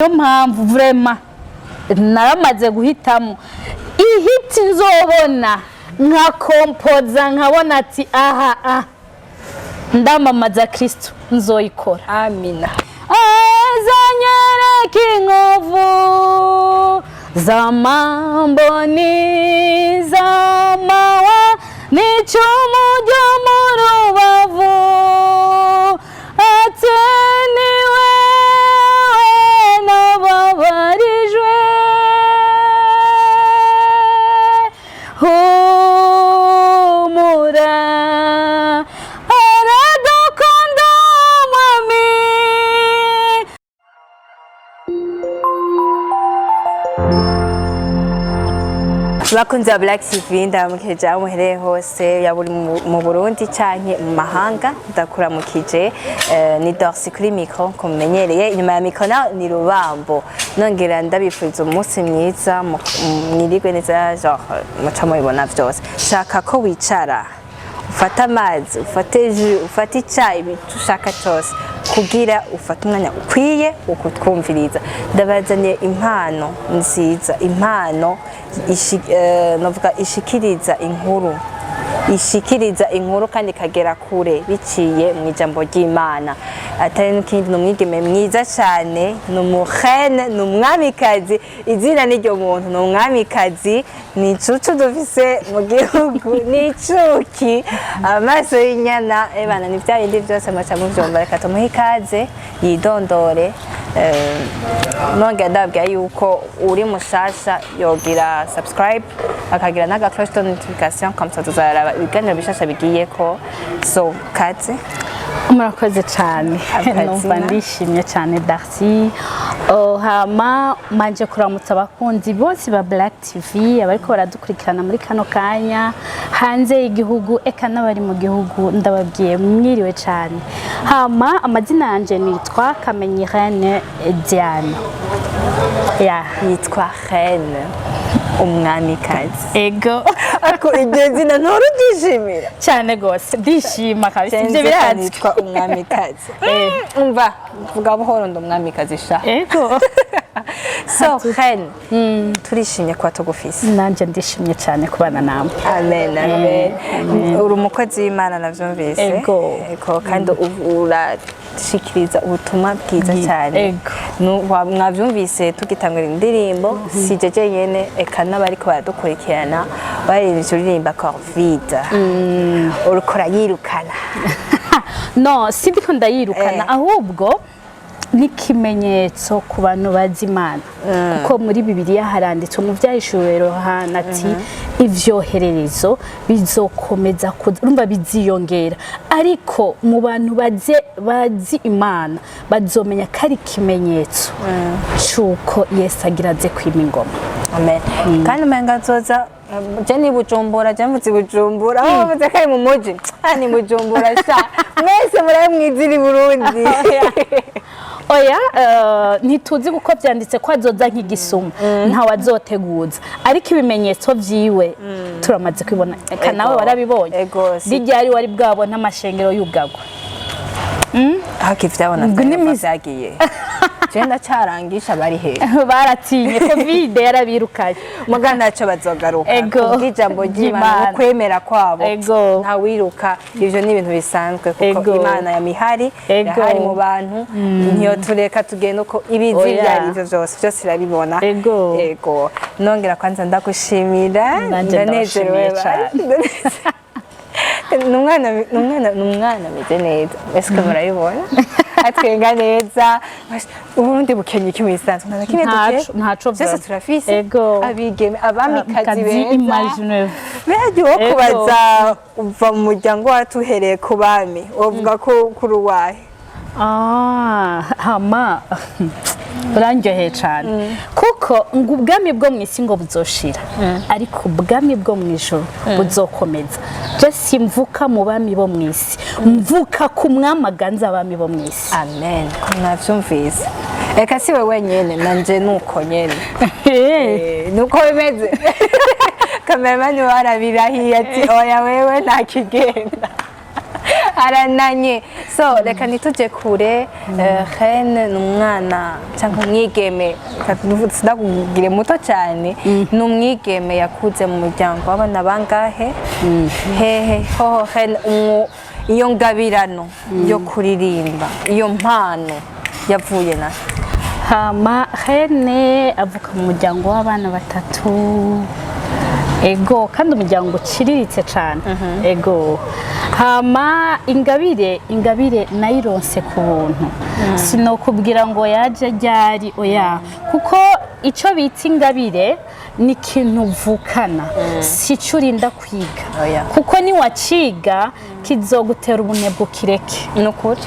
Niyo mpamvu vraiment naramaze guhitamo ihiti nzobona nkakompoza, nkabona ati aha ndamamaza Kristo, nzoyikora. Amina. Azanyereka inkovu z'amamboni, z'amawa n'icumu ryo mu rubavu, ati ni wewe nababarijwe. Humura, aradukunda mwami. Bakunzi ba Black TV, ndaramukije aho muhereye hose, yaba uri mu Burundi canke mu mahanga, ndakuramukije. Ni Dorcy kuri micro kumenyereye, inyuma ya micro naho ni Rubambo. Nongera ndabifuriza umunsi mwiza, mwirigwe neza, genre muca mubibona vyose. Shaka ko wicara, ufate amazi, ufate jus, ufate icayi, icyo ushaka cyose kugira ufate umwanya ukwiye wo kutwumviriza. Ndabazaniye impano nziza, impano novuga ishikiriza inkuru, ishikiriza inkuru kandi ikagera kure biciye mu ijambo ry'Imana. Atari n'ikindi, ni umwigeme mwiza cyane, ni umuhene, ni umwamikazi, izina n'iryo muntu, ni umwamikazi, ni icucu dufise mu gihugu, ni icuki, amaso y'inyana, ebana ni bya bindi byose muca muvyumva. Reka tumuhe ikaze yidondore. Nongera ndababwira yuko uri mushasha yogira subscribe, akagira n'aga cloche de notification, comme ça tuzaraba ibiganiro bishasha bigiyeko. So kaze. Murakoze cyane. Akazina. Numva ndishimye cyane, Darcy. Oh, hama manje kuramutsa abakunzi bose ba Black TV, abariko baradukurikirana muri kano kanya hanze y'igihugu, eka n'abari mu gihugu, ndababwiye mwiriwe cyane. Hama amazina yanje nitwa Kamenyi Reine Diane ya. Yitwa Reine, umwamikazi. Ego. Ako iryo zina ntururyishimira? Cyane gose, ndishima kabisa, ivyo Cenze. birazwi. Nitwa umwamikazi. Umva, vuga buhoro, ndi umwamikazi sha. Ego. So Reine, turishimye kuba tugufise. Nanje ndishimye cyane kubana namwe. Amen, amen. Uri umukozi w'Imana, navyumvise. Ego. Ego, kandi urashikiriza ubutumwa bwiza cyane. Ego. Mwavyumvise tugitangura indirimbo, si jeje nyene, eka n'abariko baradukurikirana baririmbye uririmba Covid, uriko urayirukana. No, sindiko ndayirukana, ahubwo n'ikimenyetso ku bantu bazi Imana, kuko muri Bibiliya haranditswe mu Vyahishuriwe Yohana ati ivyohererezo bizokomeza kuza, urumva biziyongera, ariko mu bantu bazi Imana bazomenya ko ari ikimenyetso c'uko Yesu agira aze kwima ingoma. Amen. Kandi umenga nzoza je ni Bujumbura, je mvuze Bujumbura, aho bavuze ko ari mu muji, ah, ni Bujumbura sha, mwese murabe mwizira i Burundi. Oya, ntituzi kuko byanditse ko azoza nk'igisuma, ntawe azoteguza, ariko ibimenyetso vyiwe turamaze kubibona. Eka nawe warabibonye. Ego, Ryari wari bwabona amashengero y'ugagwa? Haki vyabona Ubwo ni vyagiye, je ndacarangisha bari he? Baratinye, Covid yarabirukanye. Muga ntacyo, bazogaruka. Ego. Kubw'ijambo ry'Imana Ry'Imana. no kwemera kwabo. Ego. Ntawiruka, ivyo ni ibintu bisanzwe kuko Imana yamihari, irahari mu bantu, ntiyotureka tugenda uko ibizi. Oya. Ibyo ari byo byose, byose irabibona. Ego. Ego, nongera kwanza ndagushimira. Nanje Ndanezerewe. ndabashimiye cane. Ni umwana ameze neza, ese murabibona, atwenga neza. Uburundi bukenye iki mu bisanzwe? Nta na kimwe dukenye. Ntaco Byose vraiment. turafise. Ego. Abigeme, abamikazi Kazi beza. imagine. Mbega wo Ego. kubaza, uva mu muryango wacu uhereye ku bami, wovuga ko kuri uwahe? Ah, hama urandyoheye cyane, kuko ngo ubwami bwo mu isi ngo buzoshira, ariko ubwami bwo mu ijuru buzokomeza. Je simvuka mu bami bo mu isi, mvuka ku mwami aganza abami bo mu isi. Amen, ko mwavyumvise. Reka si we wenyene, nanje nuko nyene. Nuko bimeze. Kameramani warabirahiye ati oya, wewe nta kigenda. Arananye. So reka ntitujye kure. Reine ni umwana cyangwa umwigeme, reka sinakubwire muto cyane, ni umwigeme yakuze mu muryango w'abana bangahe, hehe hoho? Reine, iyo ngabirano yo kuririmba, iyo mpano yavuye na? Hama Reine avuka mu muryango w'abana batatu, ego, kandi umuryango uciriritse cyane, ego. Hama ingabire nayironse ku buntu. Sinokubwira ngo yaje ryari, oya, kuko icyo bita ingabire ni ikintu uvukana, si cyo urinda kwiga. Oya. Kuko niwaciga kizogutera ubunebwe ukireke. Ni ukuri.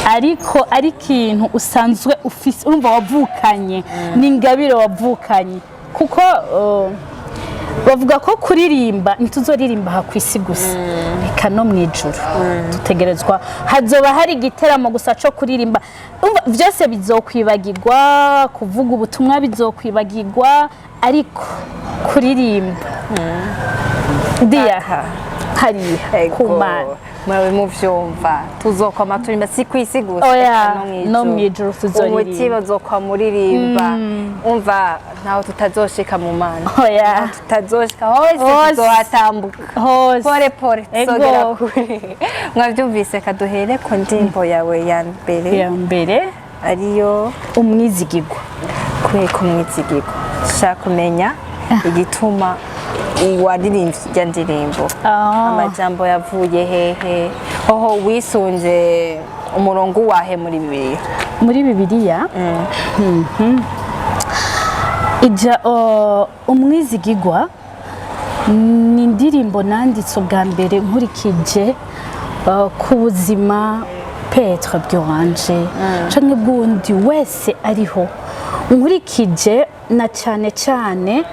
Ariko ari ikintu usanzwe ufise, urumva wavukanye, ni ingabire wavukanye, kuko bavuga ko kuririmba ntituzoririmba aha ku isi gusa, reka no mu ijuru dutegerezwa, hazoba hari igiteramo gusa cyo kuririmba. Urumva, byose bizokwibagirwa, kuvuga ubutumwa bizokwibagirwa, ariko kuririmba diya Aha. hariya ku Mana. Murabe muvyumva, tuzokwama turimba, si kwisi gusa. Oya, eka no mw'ijuru tuzoririmba. Umutima uzokwama uririmba. Umva, ntaho tutazoshika mu Mana. Oya. Ntaho tutazoshika hose. Hose. Tuzohatambuka. Hose. Pore pore. Ego. Tuzogera kure. Mwavyumvise, kaduhere ku ndirimbo yawe ya mbere, Ya mbere, ariyo Umwizigirwa. Kubera Umwizigirwa, shaka kumenya igituma waririmbye irya ndirimbo. Amajambo yavuye hehe? Hoho wisunze umurongo wahe muri Bibiliya? Muri Bibiliya. Ijya Umwizigirwa ni indirimbo nanditse ubwa mbere nkurikije ku buzima peut-être bw'iwanje canke bw'uwundi wese ariho, nkurikije na cyane cyane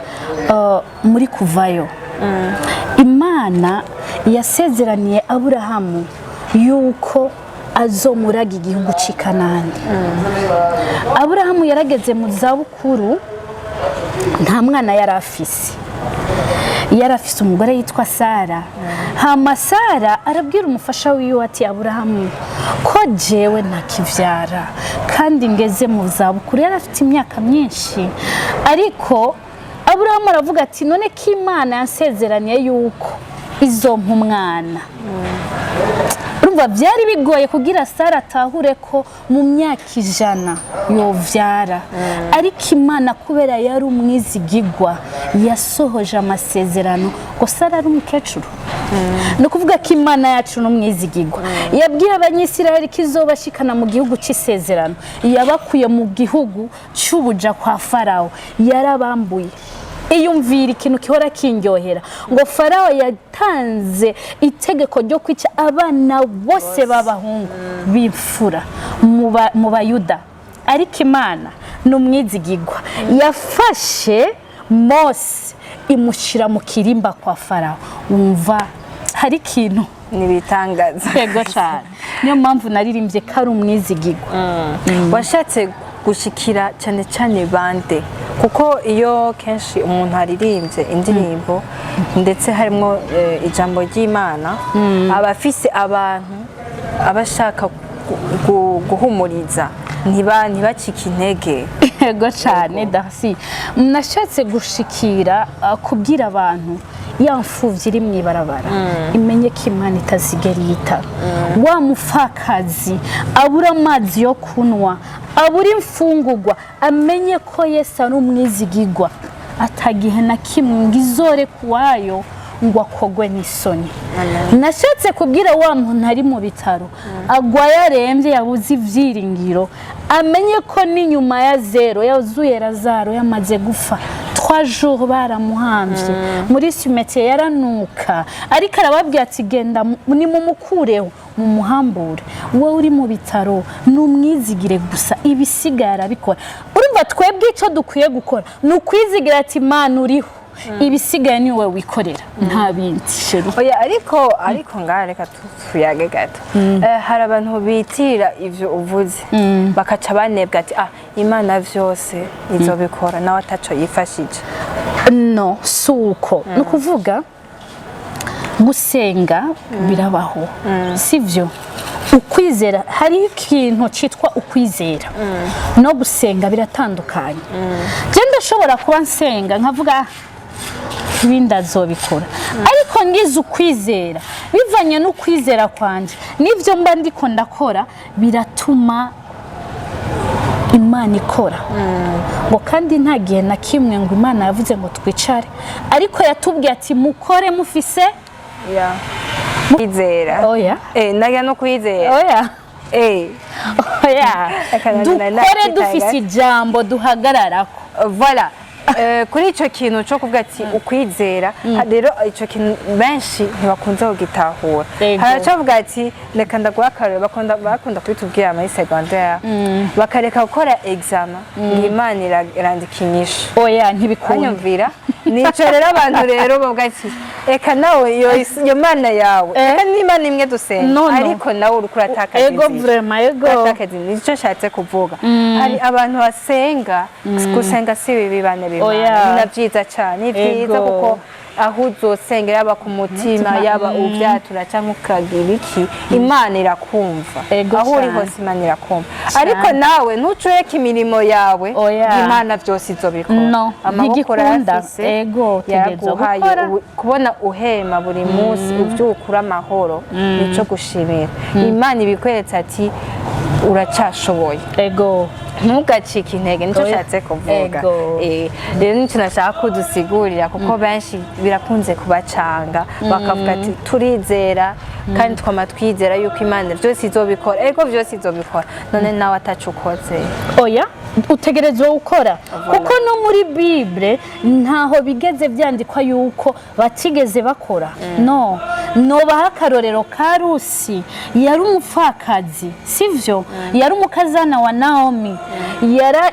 muri Kuvayo, Imana yasezeraniye Aburahamu yuko azomuraga igihugu cy'i Kanani. Aburahamu yarageze mu zabukuru, nta mwana yari afise. Yari afise umugore yitwa Sara. Hama Sara arabwira umufasha wiwe ati: "Aburahamu, ko jewe ntakivyara kandi ngeze mu zabukuru?" Yari afite imyaka myinshi, ariko Aburahamu aravuga ati: "None ko Imana yansezeraniye yuko izompa umwana?" Urumva byari bigoye kugira Sara atahure ko mu myaka 100 yovyara, ariko Imana kubera yari umwizigigwa yasohoje amasezerano ngo Sara ari umukecuru. Ni ukuvuga ko Imana yacu ni umwizigigwa. Yabwiye Abanyisiraheli ko izobashikana mu gihugu cy'isezerano, yabakuye mu gihugu cy'ubuja kwa Farawo, yarabambuye. Iyumvira ikintu gihora kindyohera, ngo Farawo yatanze itegeko ryo kwica abana bose b'abahungu b'imfura mu Bayuda, ariko Imana ni umwizigigwa, yafashe Mose imushyira mu kirimba kwa Farawo. Wumva hari ikintu N'ibitangaza. Yego cyane, niyo mpamvu naririmbye ko ari umwizigigwa. Washatse gushikira cyane cyane bande? Kuko iyo kenshi umuntu aririmbye indirimbo ndetse harimo ijambo ry'Imana, aba afise abantu aba ashaka guhumuriza ntibacike intege. Yego cyane Darcy, nashatse gushikira kubwira abantu ya mfuvyi iri mu ibarabara imenye ko Imana itazigera yitaba, wa mupfakazi abura amazi yo kunywa, abura imfungurwa, amenye ko Yesu ari umwizigigwa, atagihe na kimwe ngo izore kuwayo ngo akogwe n'isoni. Nashatse kubwira wa muntu ari mu bitaro agwaye, arembye, yabuze ibyiringiro, amenye ko n'inyuma ya zero yazuye Lazaro yamaze gupfa 3 jours, baramuhamvye muri cimetière, yaranuka, ariko arababwira ati: "Genda nimumukureho mumuhambure." Wowe uri mu bitaro numwizigire gusa, ibisigaye arabikora. Urumva twebwe icyo dukwiye gukora ni ukwizigira ati: "Imana uriho, ibisigaye ni wowe wikorera, nta bindi chérie." Oya, ariko ngaha reka tuyage gato. Hari abantu bitira ivyo uvuze bakaca banebwa ati: "Ah, Imana vyose izobikora," nawe ataco yifashije. No, si uko. Ni ukuvuga Gusenga birabaho, sivyo? Ukwizera, hariho ikintu cyitwa ukwizera no gusenga biratandukanye. Je ndashobora kuba nsenga nkavuga: "Ah, ibindi azobikora," ariko ngize ukwizera, bivanye n'ukwizera kwanje n'ibyo mba ndiko ndakora, biratuma Imana ikora. Ngo kandi nta gihe na kimwe ngo Imana yavuze ngo twicare, ariko yatubwiye ati: "Mukore mufise Kwizera. Oya. Nagira no kwizera. Oya. Oya. Reka Dukore dufise ijambo duhagararako. Voilà. Kuri ico kintu cyo kuvuga ati ukwizera, rero ico kintu benshi ntibakunze kugitahura. Haracavuga ati reka ndaguha akarorero, bakunda kubitubwira muri secondaire, bakareka gukora examen ngo Imana irandika inyishu. Oya, ntibikunda. Banyumvira nico rero, abantu rero bavuga ati eka nawe iyo mana yawe, eka n'Imana imwe dusenga, No, no. ariko nawe uriko uratakaza inzira. Vraiment, ego. Uratakaza inzira. Nico nshatse kuvuga, hari abantu basenga. Gusenga si bibi, bane b'Imana, Oya. ni na vyiza cane, ni vyiza, kuko aho uzosengera, yaba ku mutima, yaba uvyatura canke ukagira iki, Imana irakumva. Aho uri hose Imana irakumva, ariko nawe ntucureke imirimo yawe. Oya. Imana vyose izobikora. No, Amaboko ntigikunda. urayafise, Ego, utegerezwa yaraguhaye gukora. Kubona uhema buri munsi, uvyukura amahoro, nico gushimira Imana. Ibikweretse ati uracashoboye, ntugacike intege, nicyo Oya. nshatse kuvuga. Rero nicyo nashaka kudusigurira, kuko benshi birakunze kubacanga, bakavuga ati turizera kandi twama twizera yuko Imana byose izobikora. Ego, byose izobikora, none nawe ataco ukoze? Oya, utegerezwa gukora, kuko no muri Bible ntaho bigeze byandikwa yuko batigeze bakora. No nobaha akarorero ka Rusi. Yari umupfakazi, sivyo? Yari umukazana wa Naomi.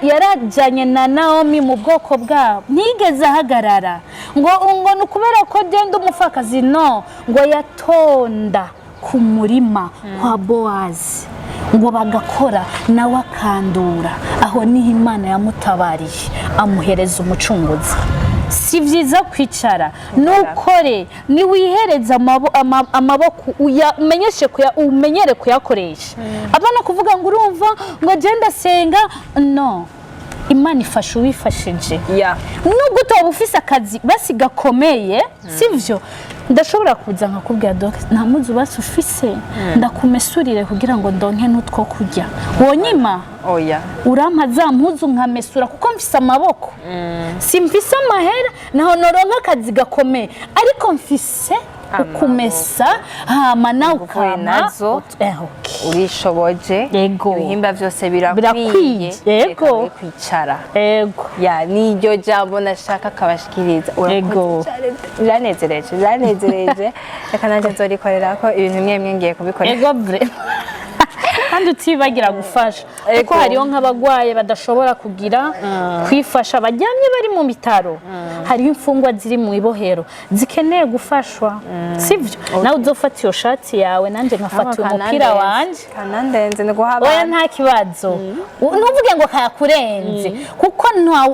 Yarajanye na Naomi mu bwoko bwabo, ntiyigeze ahagarara ngo ni ukubera ko genda umupfakazi. No ngo yatonda ku murima kwa Bowazi, ngo bagakora nawe akandura. Aho niho Imana yamutabariye, amuhereza umucunguzi. Si byiza kwicara, nukore, niwihereza amaboko, umenyeshe umenyere kuyakoresha. Abana kuvuga ngo urumva ngo genda senga, no Imana ifasha uwifashije. Nubwo utoba ufise akazi basi gakomeye, sivyo? Ndashobora kuza nkakubwira: "Doc, nta muzi basi ufise, ndakumesurire kugira ngo ndonke n'utwo kurya." Wonyima? Oya. Urampa za mpuzu nkamesura, kuko mfise amaboko. Simfise amahera, naho noronka akazi gakomeye, ariko mfise ukumesa, hama nawe Ingufu ukama nazo. Okay. Urishoboje. Ibihimba byose birakwiye. Birakwiye. Yego. Reka we kwicara. Ego. Ya, niryo jambo nashaka kabashikiriza. Ego. Urakoze cyane, biranezereje, biranezereje. Reka nanjye nzorikorera ko ibintu bimwe bimwe ngiye kubikorera. Ego, vraiment. Kandi utibagira gufasha, kuko hariho nk'abagwaye badashobora kugira kwifasha, baryamye bari mu bitaro, hariho imfungwa ziri mu ibohero zikeneye gufashwa, sivyo? Nawe uzofata iyo shati yawe, nanjye nkafata uyu mupira wanje. Kanandenze ni guha Oya. abantu. Nta kibazo. Ntuvuge ngo kayakurenze, kuko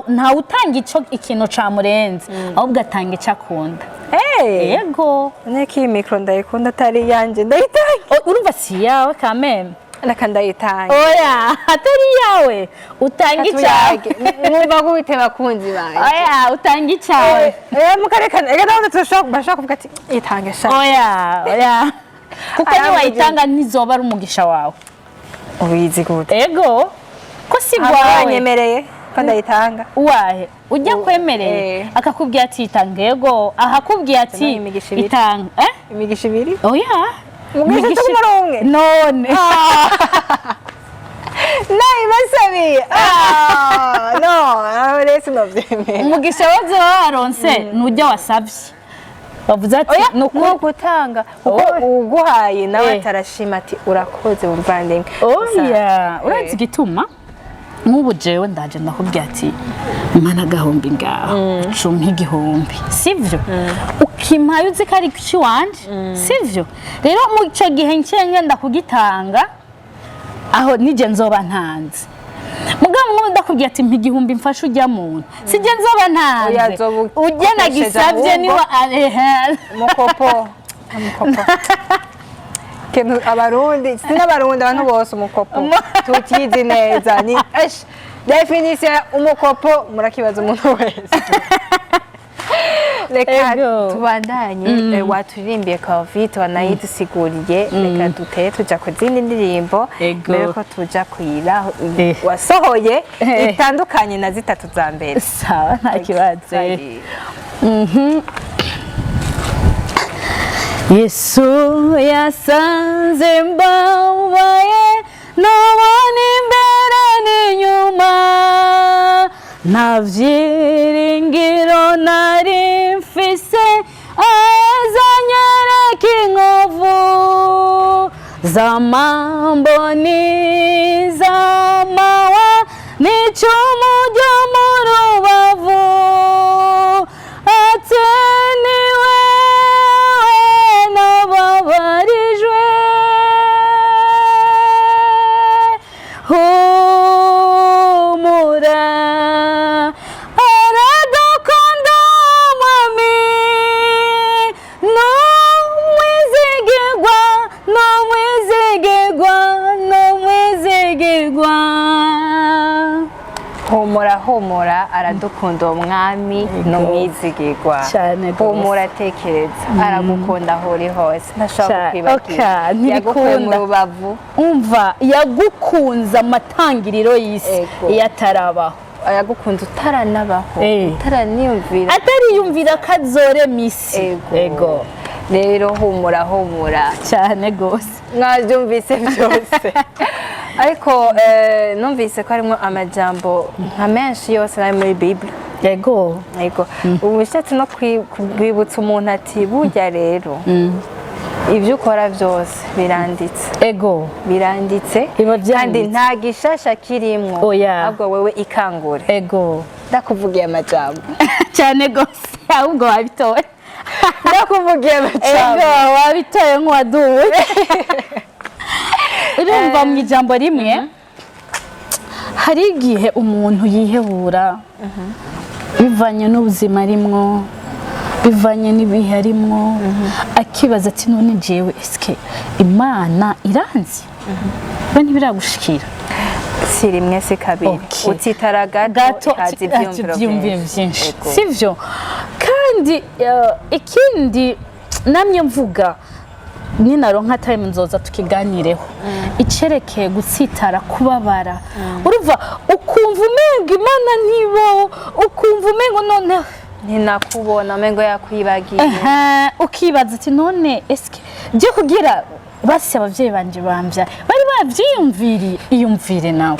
ntawe utanga ico ikintu camurenze, ahubwo atanga icyo akunda. Yego. Neko iyi mikoro ndayikunda, atari iyanjye ndayitanga. Urumva si iyawe kameme. Reka ndayitanga. Oya, atari iyawe, utanga icyawe. Mwumva gute, bakunzi banjye? Oya, utanga icyawe. Mukareka, reka nawe turashobora, bashobora kuvuga ati itange sha. Oya, oya, kuko Arambwira. niwayitanga ntizoba ari umugisha wawe. Ubizi gute? Ego, ko si gwawe. Wanyemereye ko ndayitanga. Wahe ujya kwemereye akakubwira ati itanga, ego, ahakubwiye ati Nayo imigisha ibiri. itanga, eh? Imigisha ibiri. Oya. Umugisha tuguma ari umwe. None Nayibasabiye. Ah, no, aho rero sinovyemera. Umugisha wazo waronse nujya wasabye, bavuze ati Oya, ni ukuri. ni ugutanga, kuko uguhaye nawe atarashima ati urakoze muvandimwe. Oya, urazi igituma? Nk'ubu jewe ndaje ndakubwira ati mana agahumbi ngaho, cumpa igihumbi, sivyo? Ukimpaye uzi ko ari ikiwanje, sivyo? Rero mu ico gihe nce ngenda kugitanga, aho nije nzoba ntanze. Mugabo nk'ubu ndakubwira ati mpa igihumbi mfashe ujya muntu, sije nzoba Oya, ntanze. azoba Ujya ukoresheje nagisabye ahubwo. niwa ehe. Mukopo. Umukopo. Kintu Abarundi, si n'Abarundi, abantu bose, umukopo tutizi neza ni esh définition ya umukopo, murakibaza umuntu wese. Reka tubandanye. Waturirimbiye Covid, wanayidusiguriye, reka dutere tuja ku zindi ndirimbo mbere ko tuja kuyira wasohoye itandukanye na zitatu za mbere. Sawa, nta kibazo. Twagiye. Yesu yasanze mbabaye, nabona imbere n'inyuma, nta vyiringiro nari mfise, azanyereka inkovu z'amamboni, z'amawa n'icumu ryo mu rubavu, ati: "Ni wewe nababarijwe, humura." Aradukunda Mwami, n'umwizigirwa, n'umwizigirwa, n'umwizigirwa. Humura, humura, aradukunda uwo Mwami, ni umwizigirwa. Cyane rwose. Humura, tekereza, aragukunda aho uri hose, ntashobora kukwibagira. Okay, Yagukuye mu ntibikunda. rubavu. Umva, yagukunze amatangiriro y'isi iyo atarabaho. Yagukunze utaranabaho, utaraniyumvira. Atariyumvira ko azorema isi. Ego. Rero humura, humura. Cyane rwose. Mwabyumvise byose, ariko numvise ko harimo amajambo nka menshi yose ari muri Bible. Yego, ubu ushatse no kwibutsa umuntu ati: "Burya rero ibyo ukora byose biranditse." Biranditse. Biba Kandi vyanditse. nta gishasha kirimwo. Oya. Ahubwo wewe ikangure. Ndakuvugiye amajambo. Cyane rwose, ahubwo wabitoye. Ndakuvugiye amajambo. Ego, wabitoye nk'uwaduwe. Urumva, mu ijambo rimwe, hari igihe umuntu yihebura bivanye n'ubuzima arimwo, bivanye n'ibihe arimwo, akibaza ati: "None jewe, eske Imana iranzi?" We ntibiragushikira? Si rimwe, si kabiri. Utitara gato, gato, ikaza ibyumviro ibyumviro byinshi. Ego. Sivyo? Kandi ikindi namye mvuga, ninaronka time nzoza tukiganireho, icerekeye gutsitara, kubabara, urumva ukumva umenga Imana ntibaho, ukumva umengo none Ntinakubona, umengo yakwibagiye. Aha, ukibaza ati: "None eske byo kugira basi abavyeyi banje bambya bari bavyiyumviriye?" Iyumvire nawe,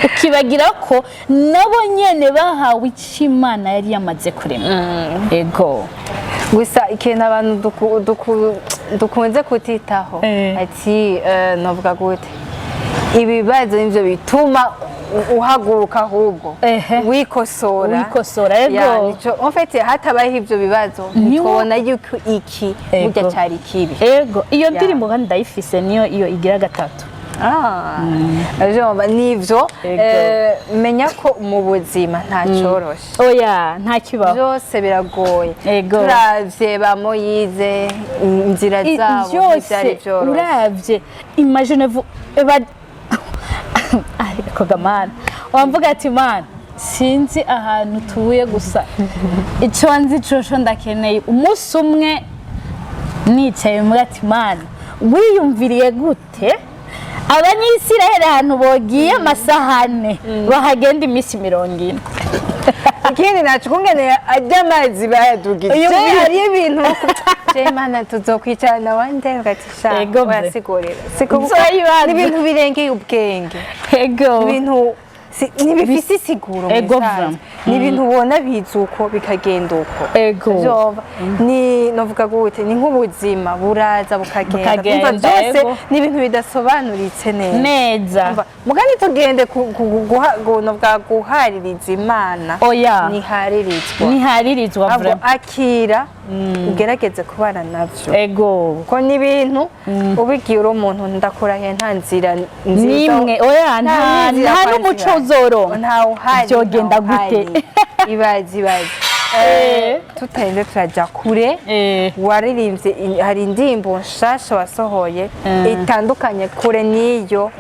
ukibagira ko nabo nyene bahawe ico Imana yari yamaze kurema. Ego. Gusa ikintu abantu dukunze kutitaho, ati novuga gute, ibibazo nivyo bituma uhaguruka ahubwo wikosora. Wikosora, ego. Ya, en fait hatabayeho ivyo bibazo, ntitwobona yuko iki burya cari kibi. Ego, iyo ndirimbo kandi ndayifise, niyo iyo igira gatatu. Ah, urumva, nivyo. Menya ko mu buzima nta coroshe. Oya, nta kibaho. Byose biragoye. Turavye ba Moyize, inzira zabo byose ntivyari vyoroshe. Uravye, imagine vous eba, ariko gamana wamvuga ati: "Mana, sinzi ahantu utuye, gusa icyo nzi coco ndakeneye umunsi umwe nicaye muri." Ati: "Mana, wiyumviriye gute Abanyisiraheli ahantu bogiye amasahane bahagenda iminsi 40?" Ikindi naco, kungene arya amazi bayadugije. Hariyo ibintu je Mana tuzokwicarana wande ugati sha Ego bre. urasigurira siko, kuko Nzoyibaza. ni ibintu birengeye ubwenge. Ibintu ntibifise isiguro mu Ego bisanzwe. vraiment. Ni ibintu ubona biza uko, bikagenda uko. Vyova ni novuga gute, ni nk'ubuzima buraza bukagenda. Bukagenda, Umva, byose ni ibintu bidasobanuritse neza. Neza. Umva, mugani tugende novuga guhaririza Imana. Oya. Niharirizwa. Ntiharirizwa. Ahubwo Vraiment. akira, ugerageze kubana navyo, ko n'ibintu ubigiye uri umuntu, ndakurahiye, nta nzira nziza Nimwe, oya, nta n'inzira nta kwa n'umuco nzira. uzoronka. Ntawe uhari. Vyogenda Ntawe gute? uhari. Ibaze, ibaze. Tutarinze turajya kure, waririmbye hari indirimbo nshasha wasohoye itandukanye kure n'iyo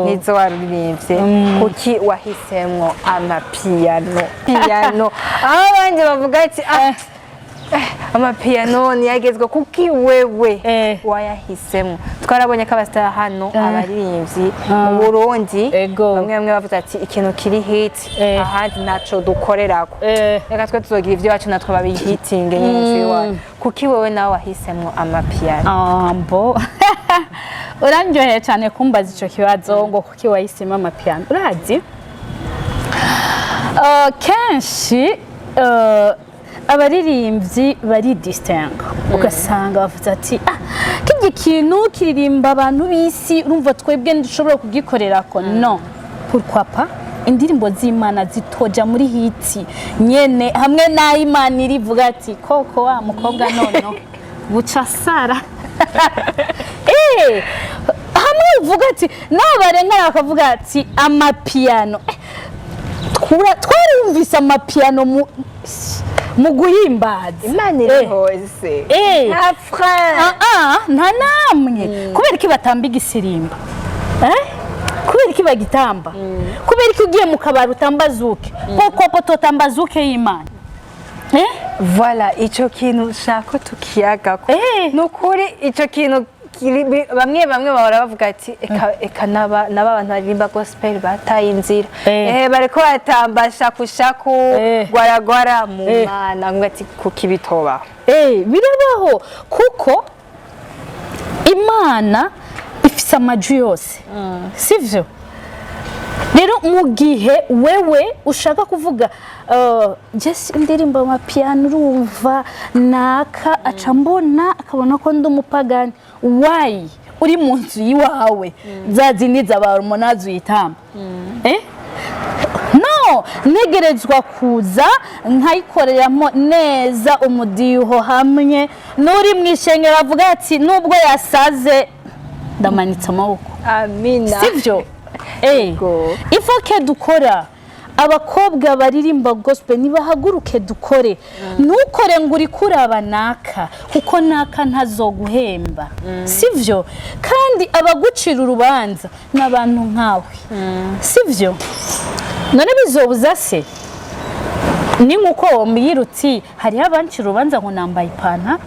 nizo waririmbye. Kuki wahisemwo amapiyano piyano, aho abandi bavuga ati: "Ah, amapiyano ntiyagezwe"? Kuki wewe wayahisemo? Twarabonye ko abasitari hano, abaririmbyi mu Burundi, bamwe bamwe bavuze ati: "Ikintu kiri hit ahandi ntaco dukorerako, reka twe tuzogira ivy'iwacu natwe babihitinge nyine iwacu." Kuki wewe nawe wahisemwo amapiyano? Ambo, urandyoheye cyane kumbaza ico kibazo ngo kuki wahisemo amapiyano. Urazi, kenshi abaririmbyi baridistinga, ugasanga bavuze ati: "Ah, kirya kintu kiririmba abantu b'isi, urumva twebwe ndushobora kugikorerako." No, pourquoi pas indirimbo z'Imana zitoja muri hit nyene hamwe n'aho Imana irivuga ati: "Koko wa mukobwa nono buca sara." Hamwe uvuga ati nawe barengana bakavuga ati amapiyano. Twarumvise amapiyano mu guhimbaza. Imana iri hose. Nta frein. Ah, ah, nta namwe. Kubera iki batamba igisirimba? Kubera iki bagitamba? Kubera iki ugiye mu kabari utamba zouk? Koko pototamba zouk y'Imana? Voilà, ico kintu nshaka tukiyagako. Ni ukuri ico kintu bamwe bamwe bahora bavuga ati: "Eka eka, naba abantu baririmba gospel bataye inzira." Bariko batamba shakushaku, gwaragwara mu Mana, ngo ati kuki bitobaho? Birabaho, kuko Imana ifise amajwi yose, sivyo? Rero mu gihe wewe ushaka kuvuga just indirimbo amapiyano, urumva naka aca mbona akabona ko ndi umupagani. Why uri mu nzu y'iwawe za zindi z'abarumonazi uyitamba? No ntegerezwa kuza nkayikoreramo neza umudiho hamwe n'uri mu ishengero avuga ati: "Nubwo yasaze, ndamanitse amaboko." Amina. Sivyo? Yego. Ifoke dukora, abakobwa baririmba gospel nibahaguruke dukore. Ntukore ngo uri kuraba naka, kuko naka ntazoguhemba, sivyo? Kandi abagucira urubanza ni abantu nkawe, sivyo? None bizobuza se? Ni nkuko wambwira uti hariho abancira urubanza ngo nambaye ipantaro.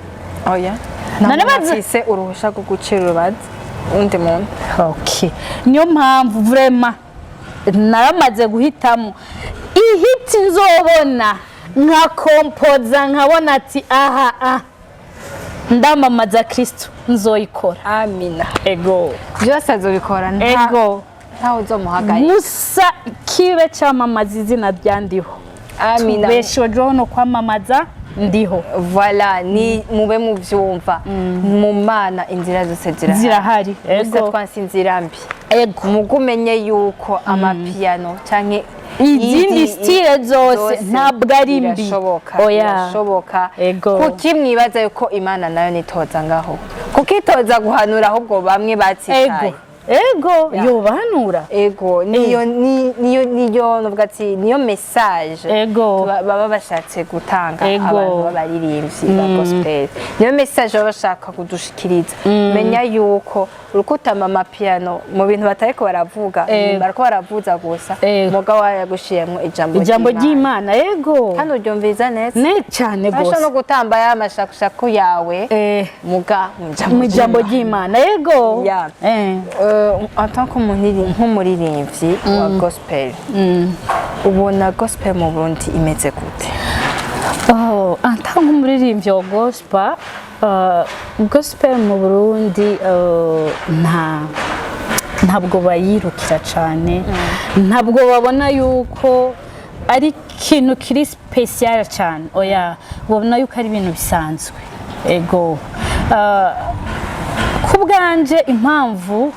Oya. None nta muntu afise uruhusha rwo gucira urubanza undi muntu. Okay. Niyo mpamvu vraiment naramaze guhitamo ihiti nzobona nkakompoza, nkabona ati aha ah ndamamaza Kristo, nzoyikora. Amina. Ego. Byose azobikora, nta ntawe uzomuhagarika. Gusa kibe cyamamaza izina rya Ndiho. Amina. Tubeshejweho no kwamamaza Ndiho. Voilà, ni mube muvyumva, mu Mana inzira zose zirahari. Zirahari. Gusa Ego. twanse inzira mbi. Ego. Mugumenye yuko amapiyano canke izindi style zose ntabwo ari mbi. Birashoboka. Oya. Birashoboka. Ego. Kuki mwibaza yuko Imana nayo nitoza ngaho, kuko itoza guhanura ahubwo bamwe batsitaye? Ego, ego, yobahanura. Ego, niyo niyo novuga ati niyo message baba bashatse gutanga. Abantu b'abaririmbyi ba gospel, niyo message baba bashaka kudushikiriza. Menya yuko urukutama amapiyano mu bintu batariko baravuga, bariko baravuza gusa, mugabo yagushiyemwo ijambo ijambo ry'Imana. Ry'Imana, ego. Kandi uryumviriza neza. Ne cyane urashobora gose. No gutamba ya mashakushaku yawe, muga mu ijambo ry'Imana, ego. Ya. En tant nk'umuririmbyi wa gospel, ubona gospel mu Burundi imeze gute? Oh, anta nk'umuririmbyi wa gospel, gospel mu Burundi ntabwo bayirukira cyane, ntabwo babona yuko ari ikintu kiri spécial cyane. Oya, babona yuko ari ibintu bisanzwe. Ego. Ku bwanje, impamvu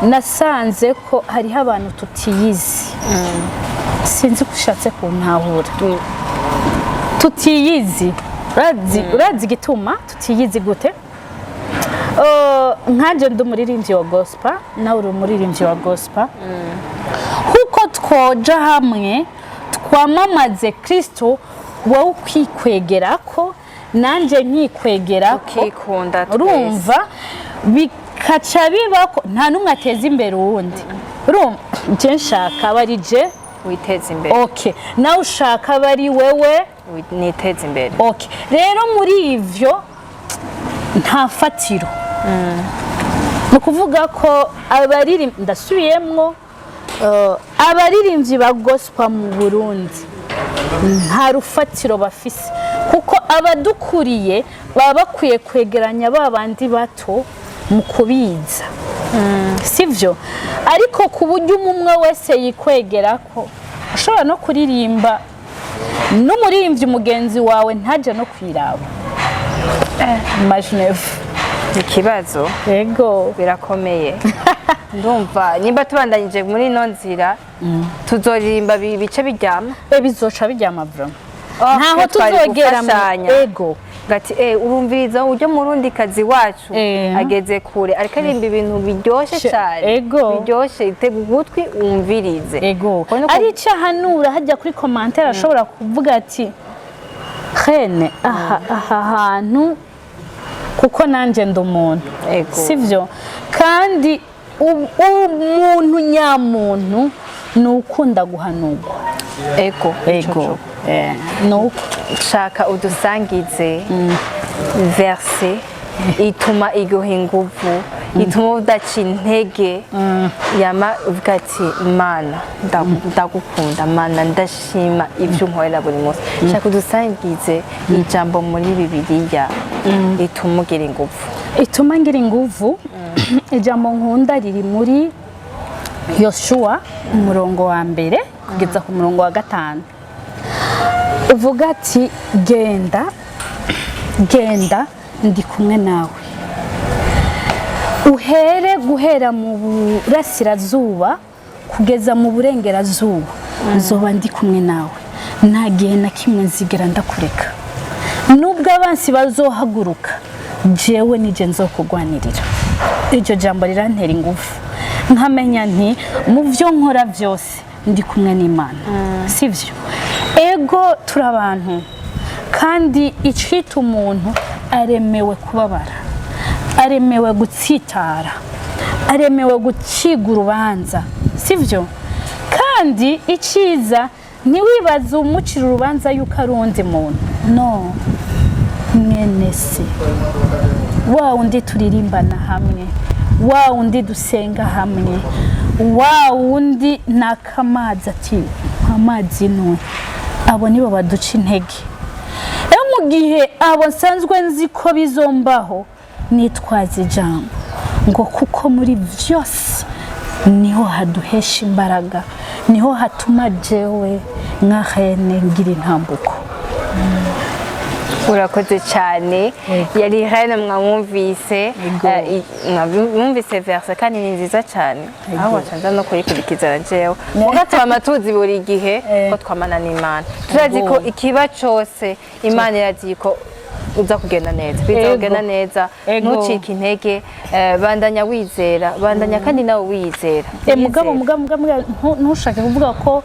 nasanze ko hariho abantu tutiyizi, sinzi ko ushatse kuntahura, tutiyizi. Urazi igituma tutiyizi gute? Nkanje ndi umuririmbyi wa gospel, nawe uri umuririmbyi wa gospel, kuko twoja hamwe twamamaze Kristo. Wowe ukwikwegerako, nanjye nkikwegerako. Tukikunda twese. Urumva, bikaca biba ko nta n'umwe ateza imbere uwundi. Urumva, je nshaka aba ari je witeza imbere. Okay, nawe ushaka aba ari wewe. Niteza imbere. Okay, rero muri ivyo nta fatiro. Ni ukuvuga ko ndasubiyemwo, abaririmbyi ba gospel mu Burundi nta rufatiro bafise, kuko abadukuriye baba bakwiye kwegeranya ba bandi bato mu kubiza, sivyo? Ariko ku buryo umwe wese yikwegera ko ushobora no kuririmba n'umuririmbyi mugenzi wawe ntajya no kwiraba. Imaginez. Ikibazo. Yego. Birakomeye. Ndumva nimba tubandanyije muri ino nzira, tuzoririmba bice biryama. Bizoca biryama vraiment. Oh, Ntaho twari tuzogera gufashanya. Ego. Gati urumviriza ujya murundi kazi wacu ageze kure, ariko aririmba ibintu biryoshye cyane. Biryoshye, tega ugutwi wumvirize. Ego. Ubona ko Ari icyo ahanura hajya kuri commentaire, ashobora kuvuga ati: "Hene aha hantu," kuko nanjye ndi umuntu. Sivyo? Kandi umuntu nyamuntu ni ukunda guhanurwa. Ego. Ego. Ni uko. Shaka udusangize verset ituma iguha inguvu, ituma udaca intege, yama uvuga ati: "Mana, ndagukunda, Mana, ndashima ibyo unkorera buri munsi." Shaka udusangize ijambo muri Bibiliya ituma ugira inguvu. Ituma ngira inguvu, ijambo nkunda riri muri Yoshuwa, umurongo wa mbere kugeza ku murongo wa gatanu, uvuga ati: "Genda, genda, ndi kumwe nawe, uhere guhera mu burasirazuba kugeza mu burengerazuba, nzoba ndi kumwe nawe. Nta gihe na kimwe nzigera ndakureka. Nubwo abansi bazohaguruka, jewe nije nzokugwanirira." Iryo jambo rirantera ingufu, nkamenya nti mu byo nkora byose ndi kumwe n'Imana, sivyo? Ego, turi abantu, kandi icita umuntu aremewe kubabara, aremewe gutsitara, aremewe guciga urubanza, sivyo? Kandi iciza, ntiwibaze umucira urubanza yuko ari uwundi muntu, no mwene se wa wundi turirimbana hamwe, wa wundi dusenga hamwe, wa wundi naka amazi ati: "Amazi nwe." Abo nibo baduca intege. Rero mu gihe abo nsanzwe nzi ko bizombaho, nitwaza ijambo ngo kuko muri byose niho haduhesha imbaraga, niho hatuma jewe nka hene ngira intambuko. Urakoze cyane. Yari Irene, mwamwumvise. Yego. Mwumvise verset, kandi ni nziza cyane, aho wacanza no kuyikurikiza na jewe muga twama tuzi buri gihe ko twamana n'Imana. Turazi ko ikiba cose Imana irazi ko uza kugenda neza, biza kugenda neza. Ntucike intege, bandanya wizera, bandanya kandi nawe wizera. Mugabo Wizera. mugabo ntushake kuvuga ko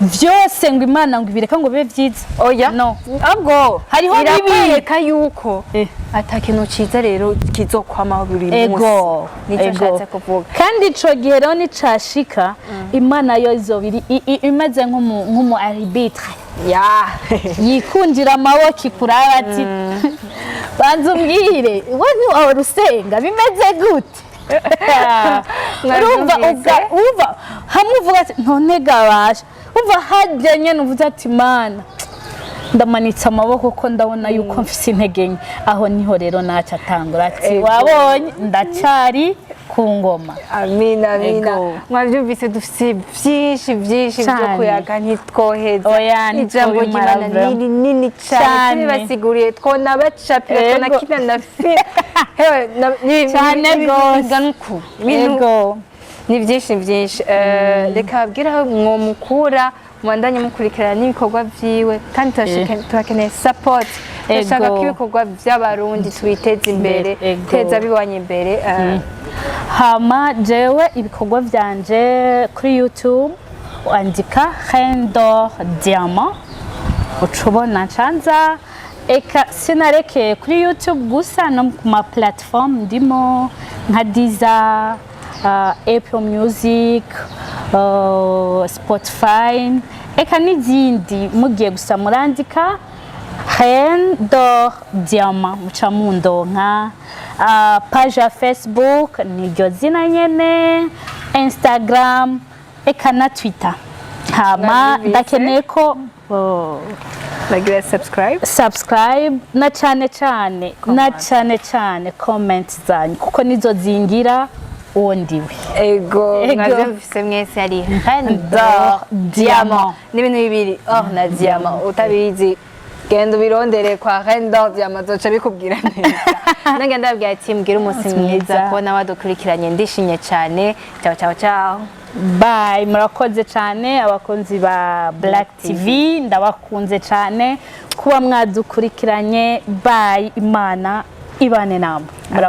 byose ngo Imana ngo ibireka ngo bibe byiza. Oya. No. Ahubwo Hariho bibi. birakwereka yuko ata kintu ciza rero kizokwamaho buri munsi. Nicyo nshatse kuvuga. Kandi ico gihe rero nicashika, Imana yo izoba imeze nk'umu arbitre yikundira amaboko, ikuraba ati: "Banza umbwire, we ntiwahora usenga, bimeze gute?" Urumva? Mwabyumvise? Uva hamwe uvuga ati: "None gabasha." Uva hajya nyene uvuze ati: "Mana, ndamanitse amaboko ko ndabona yuko mfise intege nke." Aho niho rero naca atangura ati: "Wabonye, ndacari ku ngoma." Amina, amina. Ego. Mwabyumvise, dufite byinshi byinshi byo Cane. kuyaga, ntitwoheza. Oya, Ijambo ntitwobimara ry'Imana vraiment. ni rinini cyane. Cane. Tubibasiguriye twona bacapira, Ego. twona kina na fi hewe Cane gose. bingana uku. Ego. Ni byinshi byinshi. Reka babwire aho mwomukura, mubandanye mukurikirana n'ibikorwa vyiwe, kandi turakeneye support. Turashaka ko ibikorwa by'Abarundi tubiteze imbere, teza abiwanyu imbere. Hama jewe ibikorwa vyanje kuri YouTube wandika Reine d'Or Diamant. Uca ubona ncanza. Eka sinarekeye kuri YouTube gusa, no ku ma platform ndimo nka Deezer, Apple Music, Spotify, eka n'izindi. Mugiye gusa murandika Reine d'Or Diamant, muca mundonka. Page ya Facebook niryo zina nyene, Instagram, eka na Twitter. Hama Mwabyumvise? Ndakeneye ko, oh, Bagira subscribe. Subscribe na cyane cyane comment zanyu, kuko nizo zingira uwo ndiwe. Ego. Ego. Mwabyumvise mwese, ari Reine d'Or d'Or Diamant. Diamant. N'ibintu bibiri, or na diamant. Utabizi, genda ubirondere kwa Reine d'Or Diamant, zoca bikubwira neza. Nange ndababwira ati mbwira umunsi mwiza. Mwiza. Kubona wadukurikiranye, ndishimye cyane. Ciao, ciao, ciao. Bye, murakoze cyane abakunzi ba Black TV, ndabakunze cyane kuba mwadukurikiranye. Bye, Imana ibane namwe. Murakoze.